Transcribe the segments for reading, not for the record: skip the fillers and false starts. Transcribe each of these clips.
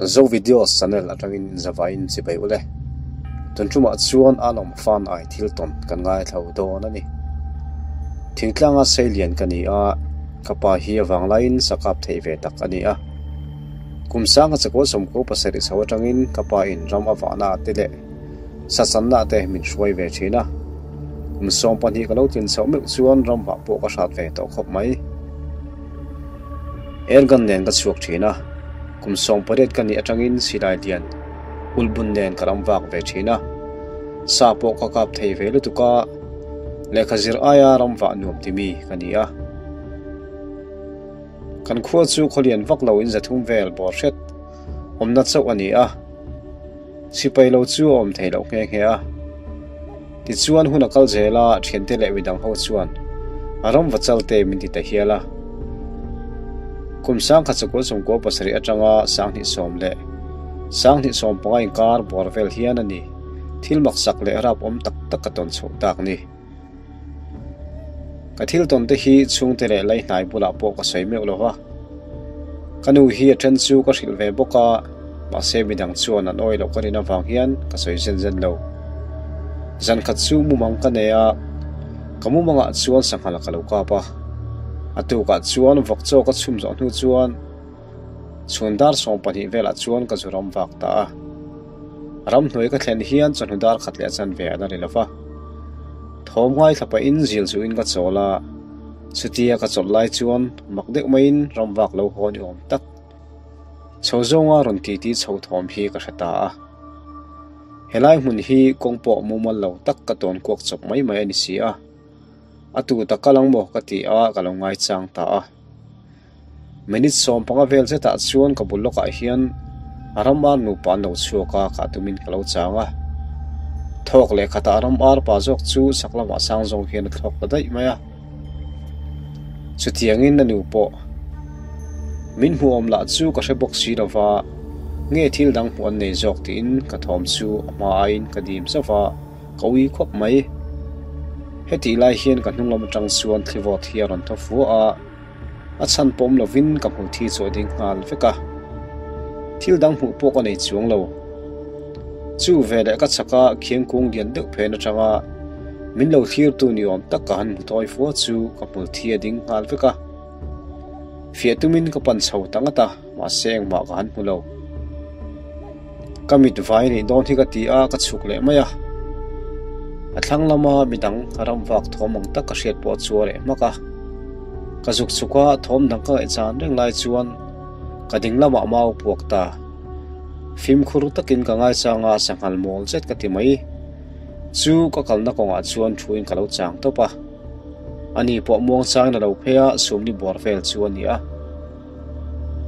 Zo Videos channel atangin inzavain chibai ule. Tun tumah chuan a lawm fan ai thil tawn kan ngaithlo dawn a ni. Thingtlanga seilian ka ni a, ka pa hi a vanglaiin sakap theih ve tak a ni a. Kum sanga chakua sawmkua pasarih chho atangin ka pa in ram a vahna te leh sachanna te min hruai ve thin a. Kum 12 ka lo tlin chhoh meuh chuan ram vah pawh ka hrat ve tawh khawp mai. Airgun nen ka chhuak thin a, kum 18 ka nih atangin silai lian ulhbun nen ka ram vak ve thin a. Sa pawh ka kap thei ve lutuk a, lehkha zir aia ram vah nuam ti mi ka ni a. Kan khua chu khawlian vak lo in 300 vel bawr hret awmna chauh a ni a. Sipai lo chu a awm thei loh nghe nghe a. Tichuan hun a kal zel a, thiante leh midang ho chuan a ram va chal te min ti ta hial a. Kum 1997 atanga 2010 leh 2015 inkar bawr vel hian a ni thil maksak leh rap awm tak tak ka tawn chhoh tak ni. Ka thil tawn te hi chhungte leh lai hnai bulah pawh ka sawi meuh lo va. Ka nu hi a then chu ka hrilh ve bawk a, mahse midang chuan an awi loh ka rin avang hian ka sawi zen zen lo. Zan khat chu mumang ka nei a, ka mumangah chuan sanghal ka lo kap a. A tukah chuan vawk chaw ka chhum zawh hnu chuan chhun dar 12 velah chuan ka zu ram vak ta a. Ram hnuai ka thlen hian chawhnu dar khat leh a chanve a la ri lo va. Thawm ngaithla pahin zil zuin ka chawl a, chutia ka chawlh lai chuan mak deuh maiin ram vak lo haw ni awm tak. Chho zawnga rawn titi chho thawm hi ka hre ta a. Helai hmun hi kawng pawh mumal lo tak ka tawn kuak chawp mai mai a ni si a. A tu tak kal ang maw ka ti a, ka lo ngaichang ta a. Minute 15 vel zetah chuan ka bul lawkah hian a ram ar nupa an lo chhuak a, kah tumin ka lo chang a. Thawk leh khatah ram ar pa zawk chu chhak lamah sang zawng hian a thlawk ta daih mai a. Chutiangin a nu pawh min hmuhawm lah chu ka hre bawk si lova, nge thil dang hmuh an nei zawk tiin ka thawm chu a hma aiin ka dim zauh va, ka ui khawp mai. Hetih lai hian ka hnung lam atang chuan thli vawt hi a rawn thaw fua a. A chhan pawm lovin ka hmuh thi chu a ding nghal vek a. Thil dang hmuh pawh ka nei chuang lo. Chu veleh ka chhaka khiang kung lian deuh phen atanga min lo thlir tu ni awm tak ka han hmu tawi fua chu ka hmul thi a ding nghal vek a. Fiah tumin ka pan chho ta ngat a, mahse engmah ka han hmu lo. Ka mit vai nih dawn hi ka ti a, ka chhuk leh mai a. A thlang lama midang ram vak thawm ang tak ka hriat pawh chu a reh hmak a. Ka zuk chhuk a, thawm dang ka ngaihchan reng lai chuan ka ding lamah mau puak ta. Fimkhur takin ka ngaichang a, sanghal mawl zet ka ti mai. Chu ka kalna kawngah chuan thuin ka lo chang tawp a. Ani pawh muang changin a lo phei a, sumni bawr vel chu a ni a.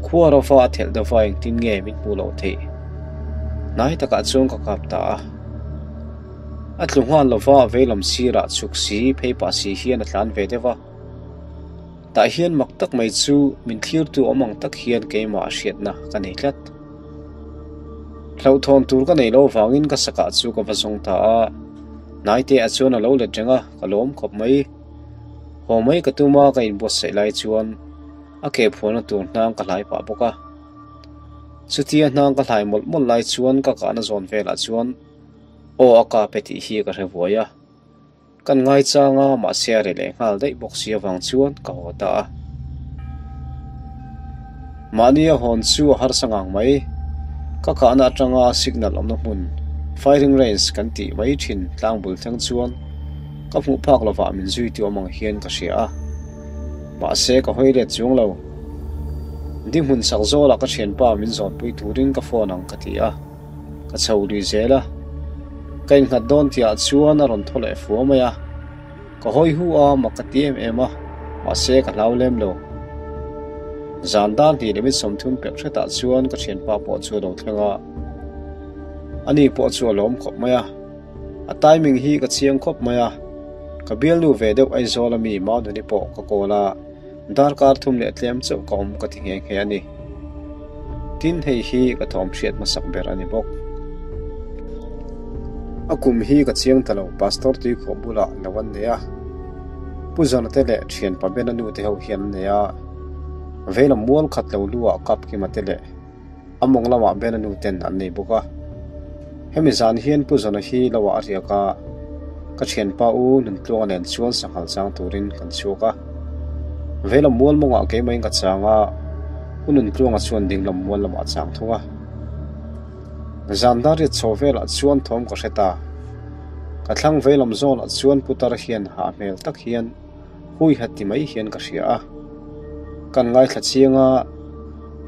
Khua rova a thelh deuh va engtin nge min hmuh loh theih? Hnai takah chuan ka kap ta a. A tlu nghal lova veilam sirah chhuk si phei pah si hian a tlan ve deuh va. Tah hian mak tak mai chu min thlirtu awm ang tak hian keimah a hriatna ka nei tlat. Hlauhthawn tur ka nei lo vangin ka sakah chu ka va zawng ta a. Hnaite ah chuan a lo let reng a, ka lawm khawp mai. Haw mai ka tum a ka inbuatsaih lai chuan a ke phuahna tur hnang ka hlai pah bawk a. Chutia hnang ka hlai mawlh mawlh lai chuan ka kahna zawn velah chuan aw a kap e tih hi ka hre vuai a. Kan ngaichang a, mahse a reh leh nghal daih bawk si avang chuan ka haw ta a. Mahni a hawn chu a harsa ngang mai. Ka kahna atanga signal awmna hmun firing range kan tih mai thin tlang bul thleng chuan ka hmuh phak lovah min zui ti awm ang hian ka hria a. Mahse ka hawi let chuang lo. Dinghmun sak zawlah ka thianpa min zawnpui turin ka phone ang ka ti a. Ka chho lui zel a. Ka innghat dawn tihah chuan a rawn thaw leh fua mai a. Ka hawi hu a, mak ka ti em em a, mahse ka hlau lem lo. Zan dan hnih leh mit 30 pek hretah chuan ka thianpa pawh chu a lo thleng a. Ani pawh chu a lawm khawp mai a. A timing hi ka chiang khawp mai a. Ka bialnu ve deuh Aizawl ami Maununi pawh ka call a, darkar thum leh tlem chauh ka awm ka ti nghe nghe a ni. Tin hei hi ka thawm hriat hmasak ber a ni bawk. A kum hi ka chiang ta lo, Pastor Tuikhawh bulah lo an nei a. Pu Zana te leh thian pa Bena nu te ho hian an nei a. Veilam mual khat lo lu ah Kapkima te leh. A mawng lamah Bena nu ten an nei bawk a. Hemi zan hian Pu Zawna hi lo ah a riak a, ka thianpa u Nuntluanga nen chuan sanghal chang turin kan chhuak a. Veilam mual mawngah keimahin ka chang a, U Nuntluanga chuan dinglam mual lamah a chang thung a. Zan dar riat chho velah chuan thawm ka hre ta. Ka thlang veilam zawnah chuan putar hian hah hmel tak hian hui hat ti mai hian ka hria a. Kan ngaithla chiang a,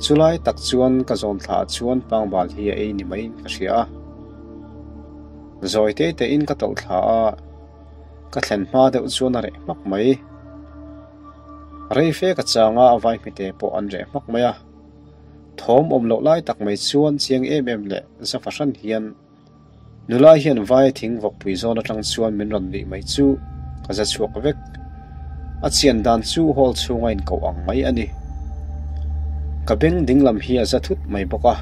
chulai tak chuan ka zawn thla ah chuan pangbal hi a ei ni maiin ka hria a. Zawi te tein ka tawlh thla a, ka thlen hma deuh chuan a reh hmak mai. Rei fe ka chang a, a vai hmite pawh an reh hmak mai a. Thawm awm loh lai tak mai chuan chiang em em leh za fahran hian Nula hian vai thing vawkpui zawn atang chuan min rawn nuih mai chu ka za chhuak vek. A chian dan chu hall chhunga inkoh ang mai a ni. Ka beng ding lam hi a za thut mai bawk a,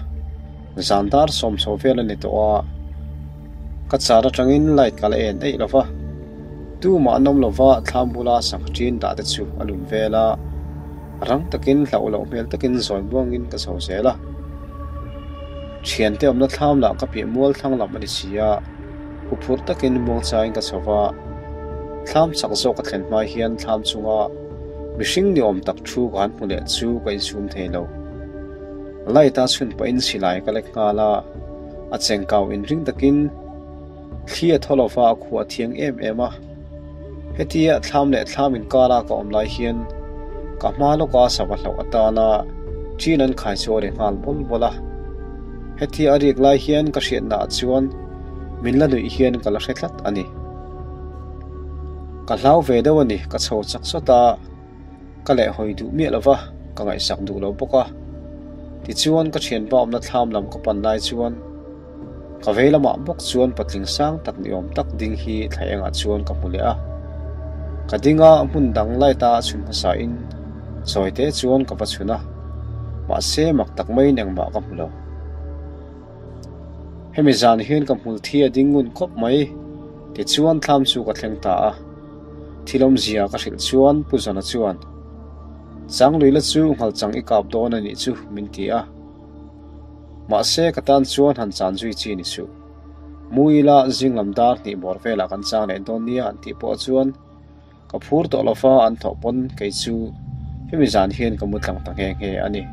zan dar sawm chho vel a ni tawh a, ka car atangin light ka la en eih lo va, tumah an awm lo va thlam bula sangha ṭin dah te chu a lum vel a. Rang takin hlauh loh hmel takin zawi muangin ka chho zel a. Thiante awmna thlam lah ka piah mual thlang lam a ni si a, huphurh takin muangchaiin ka chho va. Thlam chak zawk ka thlen hma hian thlam chunga mihring ni awm tak thu ka han hmu leh chu ka insum thei lo. Light a chhun pahin silai ka lek nghal a, a chengkau inring takin Thli a thaw lova a khuah thiang em em a. Hetia thlam leh thlam inkara ka awm lai hian ka hma lawka sava hlauh atana ṭin an khai chu a ri nghal bawl bawl a. Hetia a rik lai hian ka hriatna ah chuan min la nuih hian ka la hre tlat a ni. Ka hlau ve deuh a ni, ka chho chak sawt a, ka lehhawi duh miah lova ka ngaihsak duh lo bawk a. Tichuan ka thianpa awmna thlam lam ka pan lai chuan Ka vei lamah bawk chuan patling sang tak ni awm tak ding hi thla engah chuan ka hmu leh a. Ka ding a, hmun dang light a chhun hmasa in chawi te chuan ka va chhun a, mahse mak tak maiin engmah ka hmu lo. Hemi zan hian ka hmul thi a ding ngun khawp mai, tichuan thlam chu ka thleng ta a. Thil awmzia ka hrilh chuan Pu Zana chuan, Changluila chu nghalchang i kap dawn a nih chu min ti a. Mahse ka tan chuan han chan zui chi ni suh. Muila zing lam dar hnih bawr velah kan chang leh dawn nia an tih pawh chuan ka phur tawh lo va an thawh pawn kei chu hemi zan hian ka mu tlang ta nghe nghe a ni.